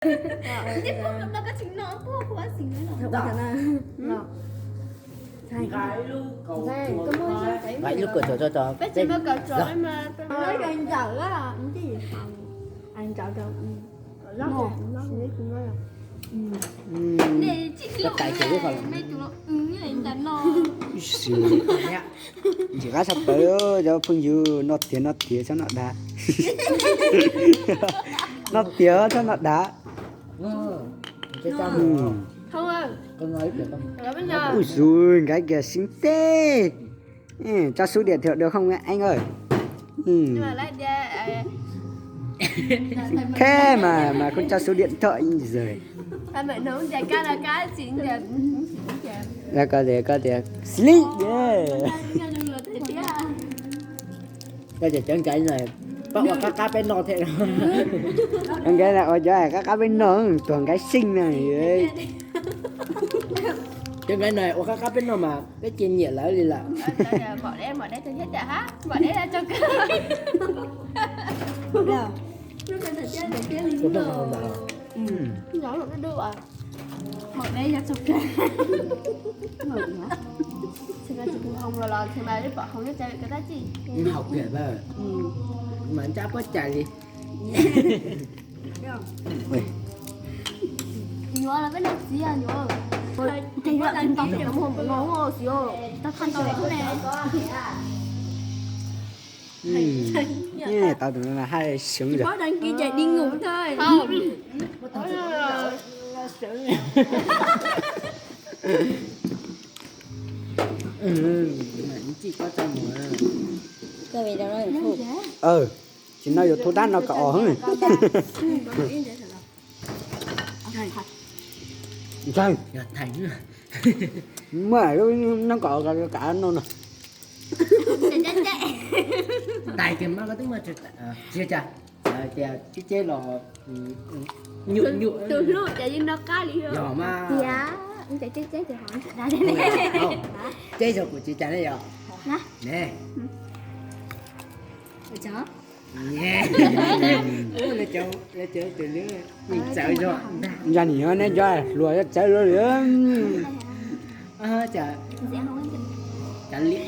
Nqa ib lub kaus tso tso peb. Koj tais ces ib qho los. Ntxim qab tshaj plaws cov phooj ywg, noj tiag noj tiag txhob noj dav. Noj tiag txhob noj dav. Ui xus, nkaiv kiag xib teb. Tso số điện thoại được không anh ơi? Thế mà mà không cho số điện thoại giờ. Là coi tias, coi tias sleep. Koj cov nkaiv no pab ua qab qab peb noj thiab. Cov nkaiv no ua cov qab qab peb noj, tuag nkaiv xyeej na. Cov nkaiv no ua qab qab peb noj mas peb cia nyiam lawv li lawm. Hauv kiag mas ntsaj pob cai li. Nyuam los peb noj txiv nyuam. Tau tus no haj xyoob zog. Tsis no YouTube tab no kom os. Ntxhee, muaj lub no kom os, kom no no. Tais kiag mas koj twb muaj tsis cas, tias ceb ceb los nyuam nyuam. Tus hlub ces yeej noj qab li yog mas. Tias ceb ceb ces ho tsis da li. Ceb yog kuv tsis cas ne yog. Ne. Yog nim no neb cov hluas txawv luaj li. Qab tshaj plaws li.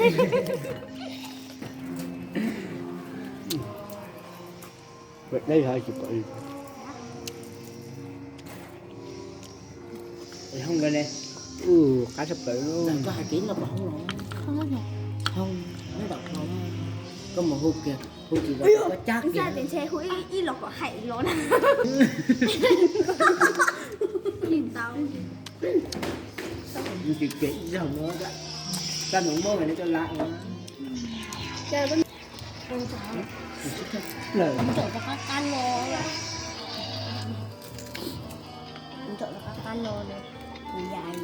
Koj hais kiag ib los kom hoob los. Hoob, koj mus hu kiag, hu tsis los koj cab kiag. Ntshe hu ib los kom haim los na. Tsis tau. Tsis kiag ib zaug no, koj mus muab neb cov lab no. Ntsaum rau qab qab no, ntsaum rau qab qab no, kuv yais.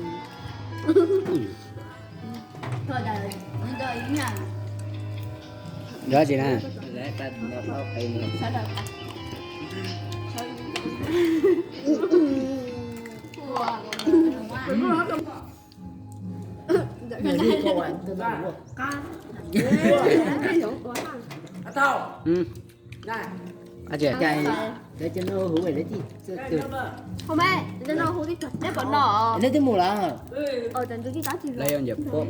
Yog tsis na. Neb twb mus lawm. Lawv yuav ncaws pob.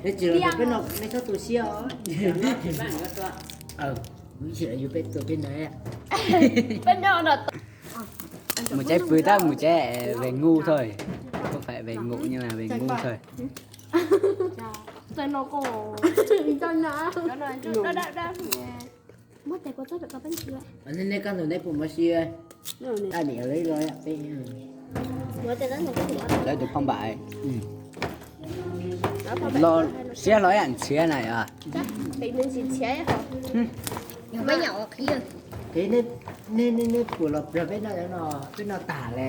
Neb tsis los peb no, neb txhob tu siab os. Ib sim yus peb tua peb no. Mus tsev pw tab, mus tsev về ngủ thôi. Không phải về ngủ nhưng mà về ngủ thôi. Neb koj ntawm neb puas muaj siab? Tab nim los peb lawv tus phoj npam los siab hlo ib yam ntshiab na yom. Neb, neb puas los pab peb noj, peb noj tag le.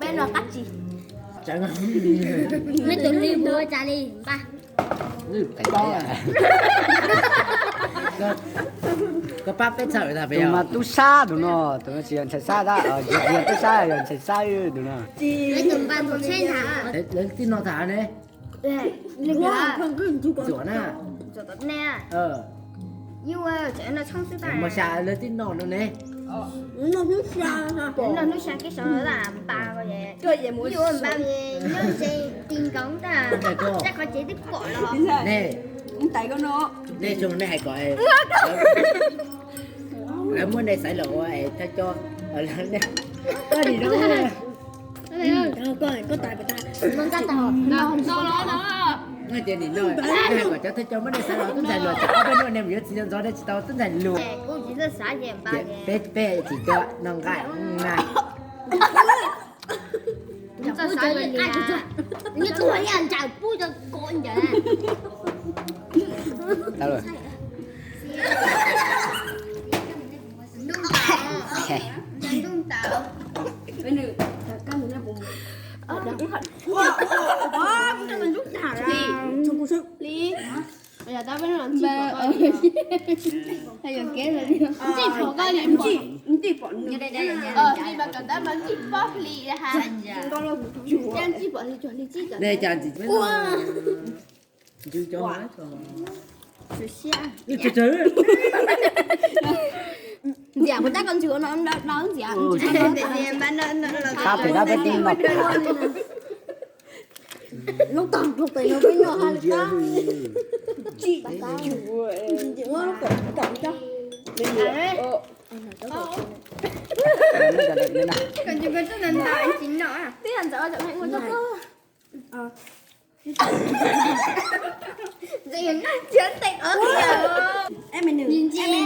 Peb no qab tsis. Neb tus li ua cas li npaj. Koj pab peb txhawm tas pem mas tub sab tus no, tus no tsis yog ntxhais sab tab, yog tub sab yog ntxhais sab tus no. Lawv tib no tham ne. Tsuam na. Mus xya lawv tib no no ne. Noj hnub xya kib sov npaj, npaj nyob ze ti nkoos ntag, rab qhov tsev twb pom los. Ne, nej zoo nej hais kom lawv muab nej xaiv los ua thawj coj. Koj nim no no ces nim no nej hais kom cov thawj cov muab nej xaiv los tub ntxhais luag, tsam ob peb hnub nej mus yuav txiv ntxov nej tsis tau tub ntxhais luag. Peb peb tsis coj no nqaij na. Ntxias kuv tab koj ntsws no no ntxias. Qab pem dab peb tib no. Lub tog lub pem no peb noj ha li qab. Tsis, tsis, tsis, tsis. Twb yog ntxawm ua tau koj.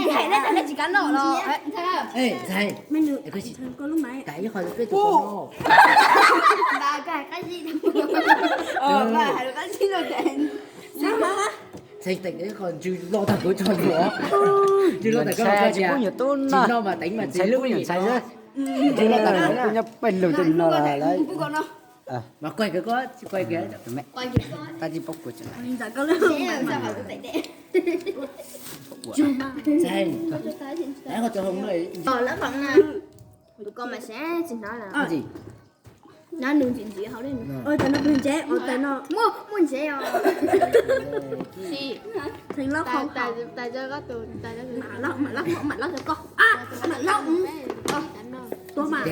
Hais dab tsi tsis kam noj los. Ntxhais, ib qho peb tus qhov no. Ntxhais, ib qho ntsws los tag kuv tso ntsuav. Ntsws los tag kuv tsis pub nyuam tub noj, tsis noj mas teev mas tsis lub nyuam ntxhais xwb. Ntsws los tag kuv nyob peb lug tej no lawm. Mas kuaj kiag koj, kuaj kiag. Tab tsis pub kuv tseem. Ntxhais, ib qho tso hoo no. Tus ko mas sab tsis hnov lawm. Nws ntxiv ntxiv hauv li. Tab no pw ntsev, tab no muaj muaj ntsev os. Txheem Laub qhov, Mam Laub, Mam Laub, Tuab mas.